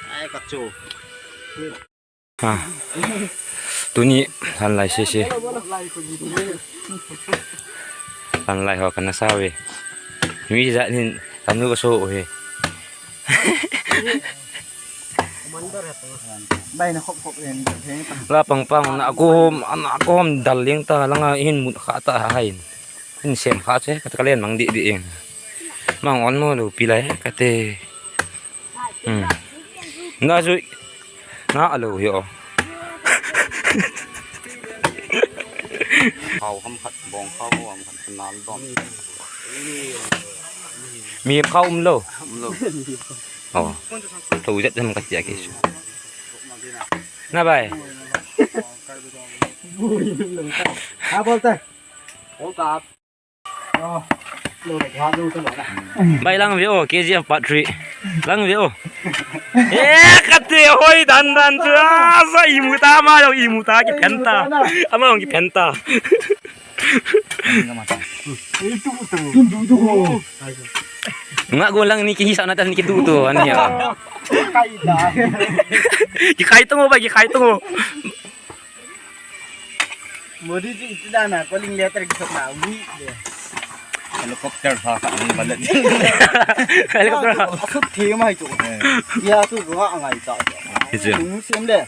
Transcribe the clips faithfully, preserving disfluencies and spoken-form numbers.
Ai, kachu. Ha. Tuni, han lai sese. Han lai ho kana sa ve. Mi jat hin, tanu ka so he. Bai na khop khop len, len ta. La pang pang, na ko hom, na ko hom dal ling ta, langa hin mut kha ta hain. Hin sem kha che, ka ta len mang di di ing. Mang on mo lo pi lai, ka te. Hmm. Na zui. Na alo hi o. Khao ham khat, bong khao ham khat, nal dom. Mi khao um lo. Um lo. Oh. Tho zet ham ka tia ki. Na bai. Ha, bol ta. Bol ta. Bai lang ve o, K G F part three. Lang ve o. Eh, kate hoi dan dan chu. Ah, sa imu ta ma lo, imu ta ki phen ta. Ama ki phen ta. Nga go lang ni ki hisa na ta ni ki tu tu an ya. Ki khai tu ba ki khai tu. Modi ji iti dana, calling letter ki sokna, wi de. Helicopter ha ka ni balat. Helicopter. Asut thi mai chu. Ya tu ro a ngai ta. Hi chu. Nung sem le.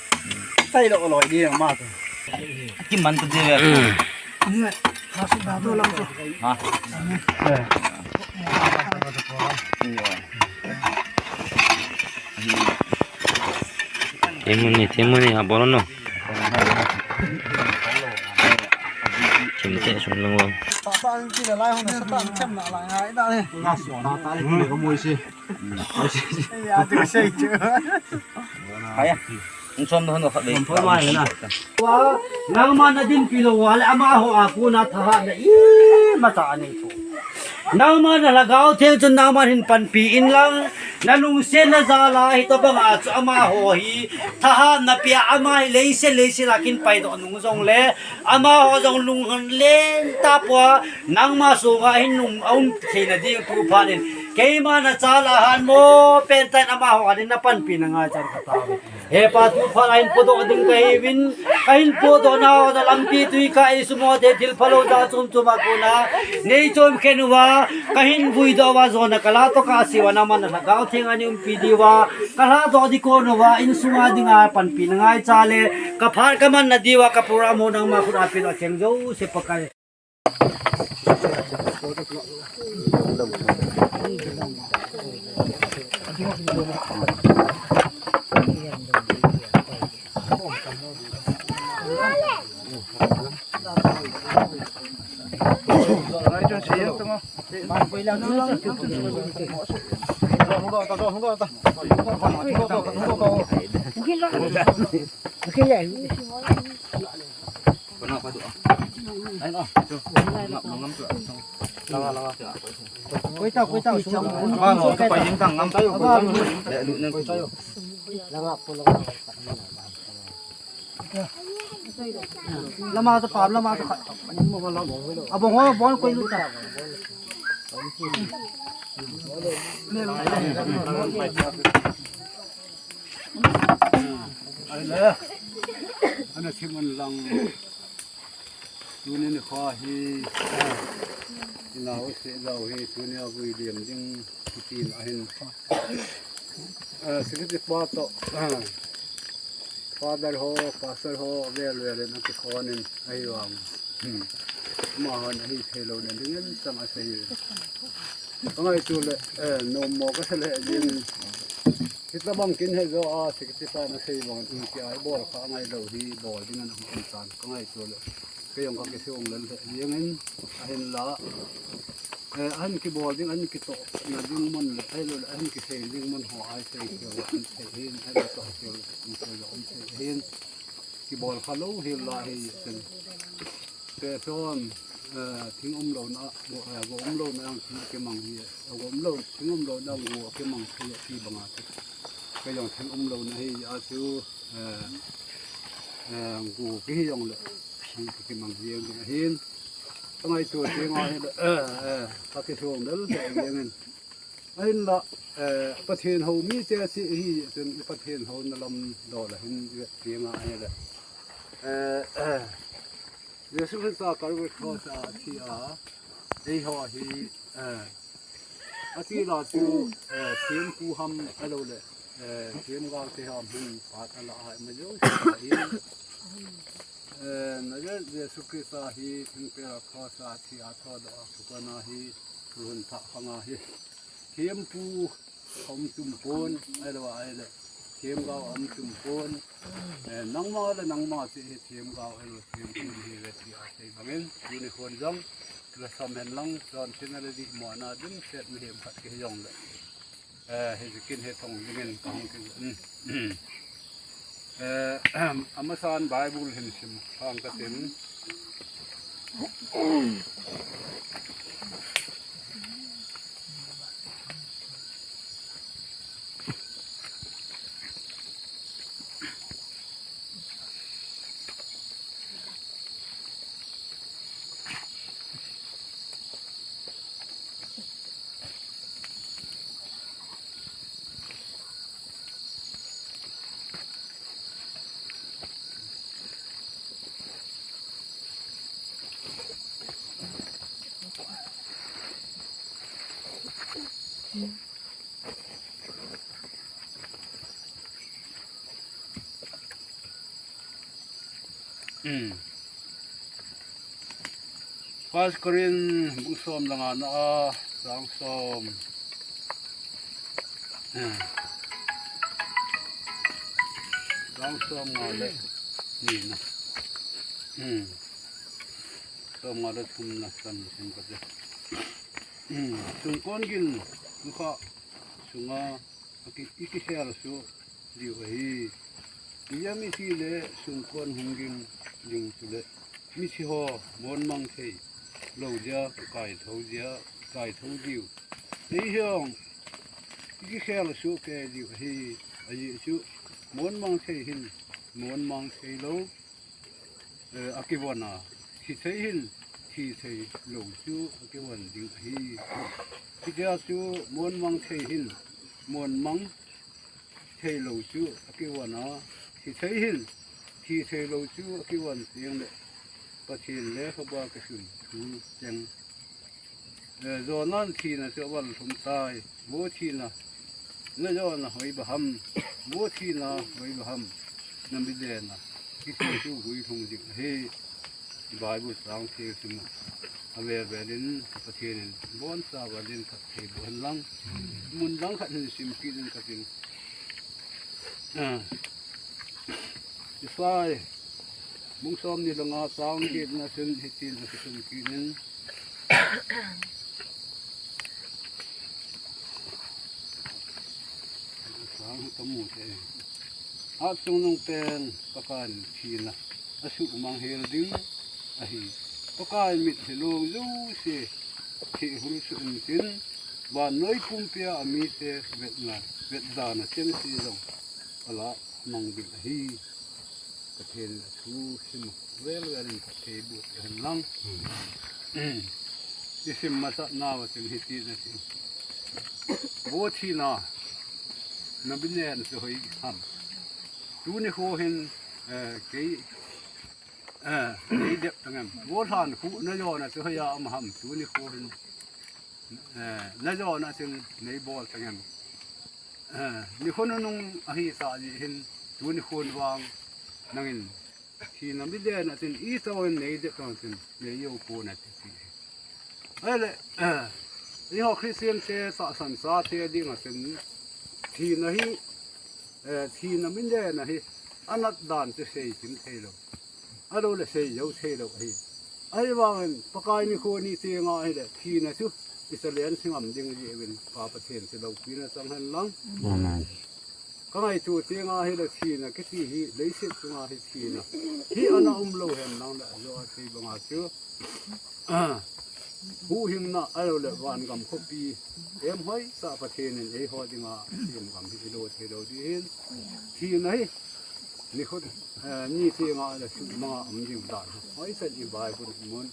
Sai lo lo di ma tu. Ki man tu de. Ha su da do lam chu. Ha. Themuni, themuni, ha bolo no. Chim te sung lang lang. Haya. Nangma nadinpi lou uva le amaho a kona thahatna imacha anei thou. Nangma na Lhagao Theng chun nangma hin panpi inlang, na lungsetna jal a hitobang a chu amaho hi thahatna pia, ama hi leiset leiset a kin paidoh nung jongle, amaho jong lunghan lentah pua, nangma sunga hin nung aum theina ding tu phat in, keima na jal a hanmo pen tah in amaho a din na panpi na ngaichan ka tao. He Pa, tu phat a hin podoh ding kahiuvin, kahin podoh nau a lampi tui ka ei sumo te thil phalou ja chom chom a kona nei chom khen uva, kahin vuidoh uva, jona kala toh ka siuva, nangma na Lhagao Theng a nei umpi diuva, kalhadoh di kon uva, insunga dinga panpi na ngaicha le, ka phat ka manna diuva, ka program ho nangma khut a pedoh cheng jouse Pakai. Lama to pa, lama to kha. Abong ho, bon koi lu ta. Ai le. Ana thim an lang. Tuni nikho hi, ah, inao se lou hi, tuni a vui liam ding kitin ahin. Ah, secretary pa toh, ah, father ho, pastor ho, vel vel in akikhon in ahivang. Hmm. Amahon ahi thei lou na dingin chang asei. Ka ngaito le, eh, nom mo ka sa le ding. Hitabang kin he jo a, secretary pa na sei bang in, ki ai bol kha ngai lou hi, bol ding an hung tan. Ka ngaito le. Kei jong ka kisei ong lel le, jeng in, ahinla, eh, ahin kibol ding, ahin kitoh na ding mun le, ahilou le, ahin kisei ding mun ho, ai sei keu, ahin sei hin, ahilou toh keu, ahin sei lo, ahin sei hin, kibol kha lou hi la hi, sen. Te son, eh, thing umlouna, go, eh, go umlouna ang thing kimang hi, eh, go umlou, thing umlouna go kimang hi, eh, ti banga te. Kei jong thing umlouna hi, a chu, eh, eh, go kihi jong le, thing kimang hi, eh, hin. Ka ngaito thing a hi le, eh, eh, ka kisei ong lel, eh, jeng in. Ahinla, eh, Pathen hou mite chu ihi chun, i Pathen houna lam dol a hin i vet ding ahi le. Eh, eh, Jesu Christa Calvary Cross a thi a, eiho hi, eh, atila chu, eh, thempu ham ahilou le, eh, themgao te ham hin phat ala a ima jouse ahi. Eh, Nazareth Jesu Christa hi thingpel a cross a thi a thodoh a, thukona hi, thulhun thah khanga hi thempu aum tum pon, ahilou ahile themgao aum tum pon. Eh, nangma le nangma chu hi themgao ahilou thempu nahi ve tia sei bangin, tuni khon jong, lhasam hen lang, chonsetna le dihmona dimset mihem khat kihi jongle, eh, hiche kin hi thong dingin kahung ki, um, um. Eh, amasan Bible hin sim khang katin. Hmm. First Corinth bung som le nga na a, chang som. Hmm. Chang som nga le ni na. Hmm. Som nga le thum na, san na, san khat le. Hmm. Sungkon gin, sungkha, sunga, aki, i kikhel soh diu ahi. Ijeh inem itile sungkon hung ging ding chule mithi ho mon mang thei lou dia, kaithou dia, kaithou diu. Eihon i kikhel soh kei diu ahi. Ajeh chu mon mang thei hin mon mang thei lou, eh, akivon a, thi thei hin thi thei lou chu akivon ding ahi. Hitia chu mon mang thei hin mon mang thei lou chu akivon a, thi thei hin thi thei lou chu akivon teng le Pathen lekhabu a kisun thu teng. Eh, Jonah in thina chu aval lhum tai. Vo thina, na jona hoiba ham. Vo thina hoiba ham. Na milen a kithi chu vui lhung ding ahi. Bible chang thei sim a, avel vel in Pathen in boncha val in phatthei boh hen lang, mun dang khat hin sim kit in kating. Ah. Isai bung som ni le nga chang get na chun hitin akisun kit in. Sang kamu te. Hatchungnung pen Pakaiyin thina asuhmang hel ding ahi. Pakaiyin mitlhi long jouse thehul suh intin, vannoi pumpia amite vetna, vetdana chengse jong alah mang ding ahi. Pathen in athu sim vel vel in phatthei boh hen lang. Hmm. I sim masat nauva chun hitin ati. Vo thina, na milen chu hoiba ham. Tuni kho hin, eh, kei, eh, nei dep tang em. Vo lhankhuh, na jona chu hoiya um ham. Tuni kho hin, eh, na jona chun nei bol tang em. Eh, nikho nunung ahi sah jeh hin, tuni khon vang nangin thina milen a chun itobang in nei dep tang chun nei jou pon ati ti. Ahile, eh, eiho Christian te tahsan chate dinga chun thina hi, eh, thina milen a hi anat dan chu sei chim thei lou. Ahilou le sei jou thei lou ahi. Ahivangin Pakai nikho ni tenga ahile thina chu i challenge ngam ding jeh uvin Pa Pathen chu loupina chang hen lang. Amen. Ka ngaito tenga ahile thina kiti hi leiset chunga hi thina hi ana um lou hen lang le, ajo a thei banga chu, ah, huhhingna ahilou le vangam khopi em hoisah Pathen in eiho dinga thina gam hi ilo thei lou ding hin, thina hi nikho, eh, ni tenga le suhmang a um ding dan hi hoisan i Bible in mun.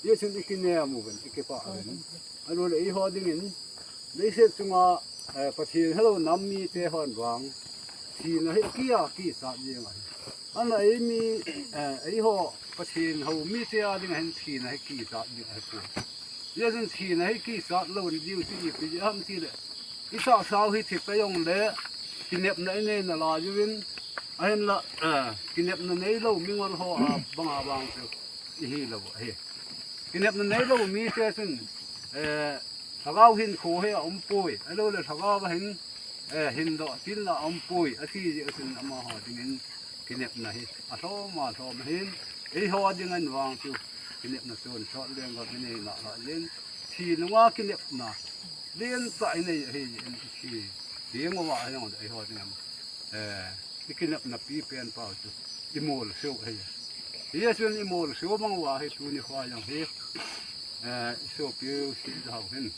Jesun i kinem uvin, i kipah uvin. Ahilou le eiho dingin Leiset chunga, eh, Pathen helou nam mite hon vang thina hi kia kisat jing ahi. Ana ei mi, eh, eiho Pathen hou mite a ding hin thina hi kisat jing ahi. Hijeh chun thina hi kisat lou diu chu ipi ham tile, isah sao hi thi ta jongle, kinepna inei nalai uvin, ahinla, eh, kinepna neilou mingol ho a banga vang chu ihi lou ahi. Kinepna neilou mite chun, eh, lhagao hinkho hi aumpoi, ahilouleh lhagao a hin, eh, hindoh tilna aumpoi, ati jeh chun amaho dingin kinepna hi alhom alhom ahin, eiho dingin vang chu kinepna chun sot lenggam inei nalai jin, thi nunga kinepna lentah inei ahi jeh in, thi ding uva ahi jong eiho dingin, eh, ikinepna pipen pau chu imolso ahi. Hijeh chun imolso bang uva hi tuni khoa jong hi, eh, isopiu Sijahao hin,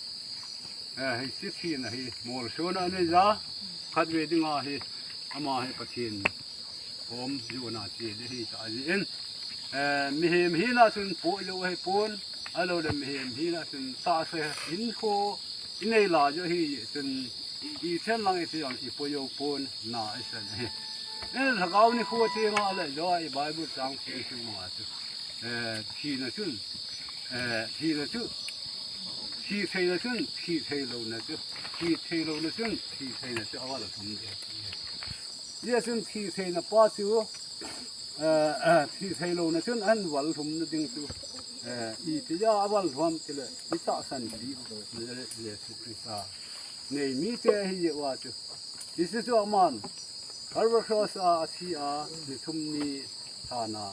eh, hiche thina hi molsona anei ja, khatvei dinga hi ama hi Pathen khom jona che ding ahi tah jeh in, eh, mihem hina chun poi jou ahipon, ahilouleh mihem hina chun tahsa hinkho inei lai u ahi jeh chun, ichan lang iti jong ipoi jou pon, na isan ahi. Eh, lhagao nikho chenga le jo i Bible chang cheng chunga chu, eh, thina chun, eh, thina chu, thi theina chun, thi theilouna chu, thi theilouna chun, thi theina chu aval thum ding. Hijeh chun thi theina pa chu, eh, eh, thi theilouna chun ahin val thumna ding chu, eh, itia aval thum ham tile, itahsan pi u Nazareth Jesu Christa nei mite ahi jeh uva chu. Hiche chu aman Calvary Cross a athi a, ni thum ni lhana,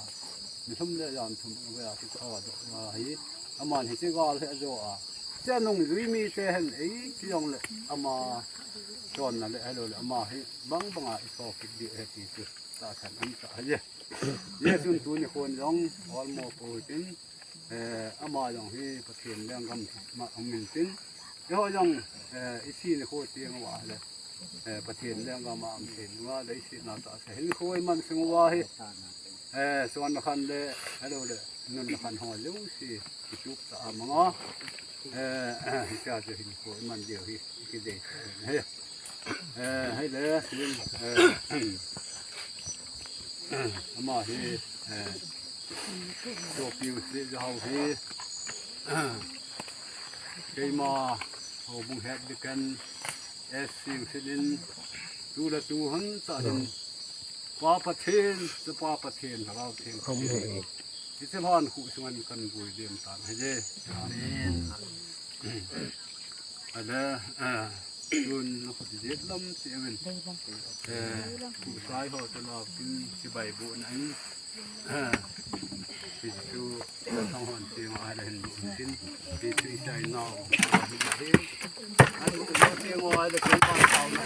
ni thum le jan thum a vei a kithodoh a hi, aman hiche gal hi ajo a, hiche nungjui mite hin ei ti jongle ama chonna le ahilouleh ama hi bang banga iso kit ding ahi ti chu tahsan um tah ahi. Hijeh chun tuni khon jong olmo pou hitin, eh, ama jong hi Pathen lenggam ma um intin, eiho jong, eh, isi nikho teng uva le, eh, Pathen lenggam a um thei nunga, leiset a tahsa hinkho iman sung uva hi, eh, chonna khan le, ahilouleh nunna khan ho jouse kitup tah a manga, eh, hitia chu hinkho iman diu hi ikidei ahi. Eh, hile, eh, ama hi, eh, sopiu Sijahao hi, keima houbung head deacon S. Singsit in, tu le tu hon tah hin, Pa Pathen, Chapa Pathen, Lhagao Theng Pathen, hiche lhan khu sunga kan gui dem tan ahi. Amen. Ahile, eh, tun nakhuti jet lam si amin. Eh, khu sai ho te la kin si bai bu na in. Eh, si chu sang hon si ma ahile hin bu sin. Si si sai nau. An bu ma si ma ahile kin pa sau na.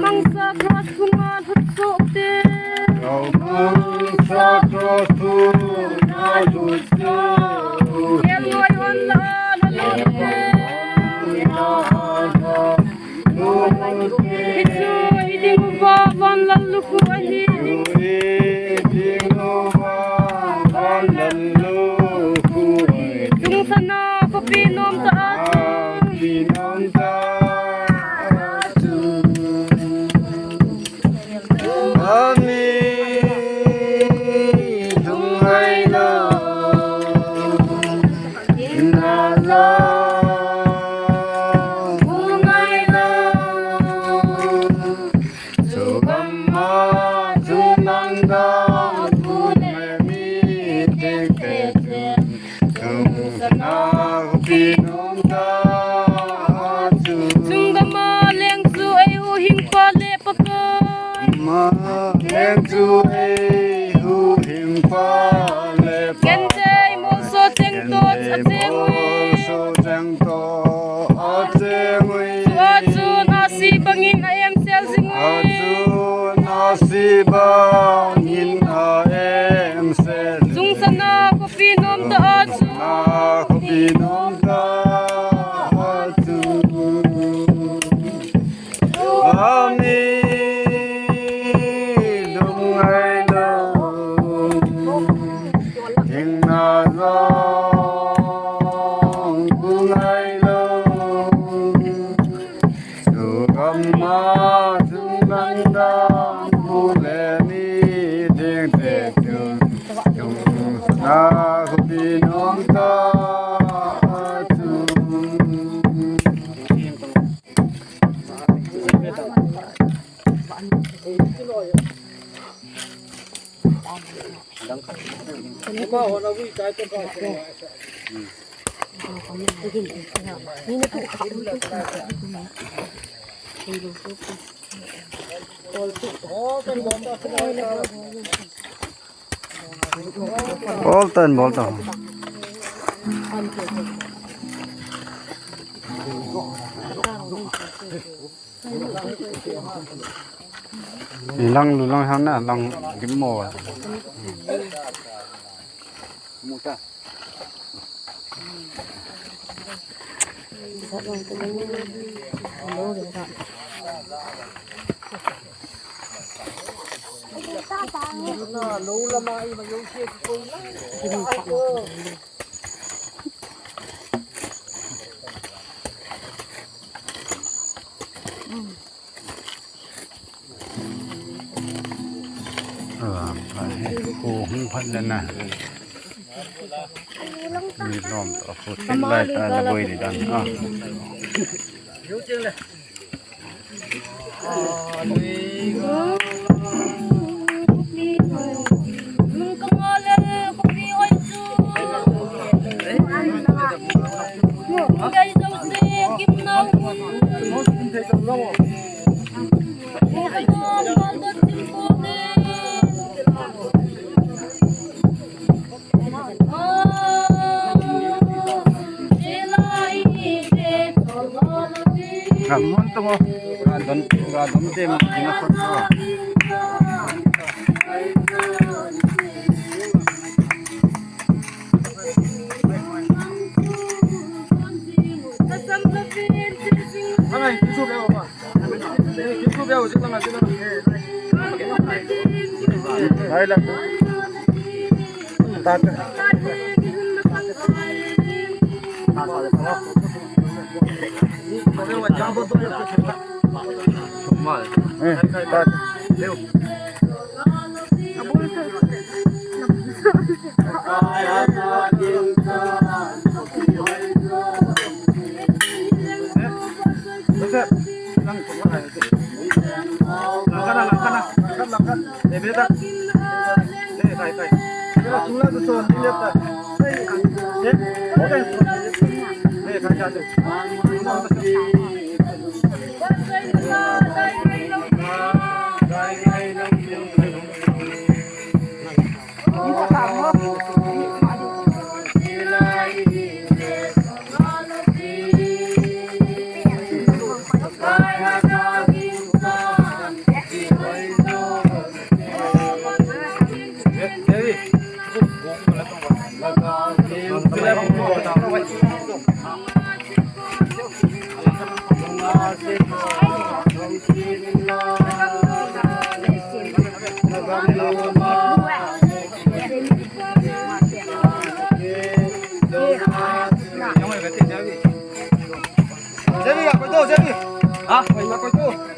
Mangsa cross thunga lhutsuh te. Mangsa cross thunga lhutsuh. Kelngoi hon la la lute. Hichu hiding uva van lallukhuh ahi. Chungchang a khopi nomtah a chu. Ami lungngai lou, hinna jong lungngai lou. Chugam a chungnang dang bu le mi tengte chun, chungchang a khopi nomtah a chu. Chunggam a leng chu eihuhhingpa le papa. Ma leng chu eihuhhingpa le papa. Kente eimolso cheng toh acheng uve. Eimolso cheng toh acheng uve. Tua chun ahsi bangin a-emsel jing uve. Tua chun ahsi bangin a-emsel. Chungchang a khopi nomtah a chu. Chungchang a khopi nomtah a chu. Ami lungngai lou, hinna jong lungngai lou. Chugam a chungnang dang bu le mi tengte chun, chungchang a khopi nomtah a chu. Bol tan, bol tan. Lang lu lang hang na, lang gim mo. Mu ta. Ko hung phat le na. Mi lom to ko tin lai ta na boi di dan a. Ka mun to mo. Ka don, ka don te mo, kina ko. Hai, tu su be ba. Jebi, a koi to, Jebi. Ha? Koi to.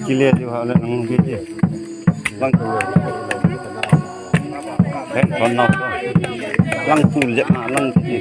Kile ju ha le nang bi ti. Lang tu. Hen kon nau. Lang tu le ma lang ti.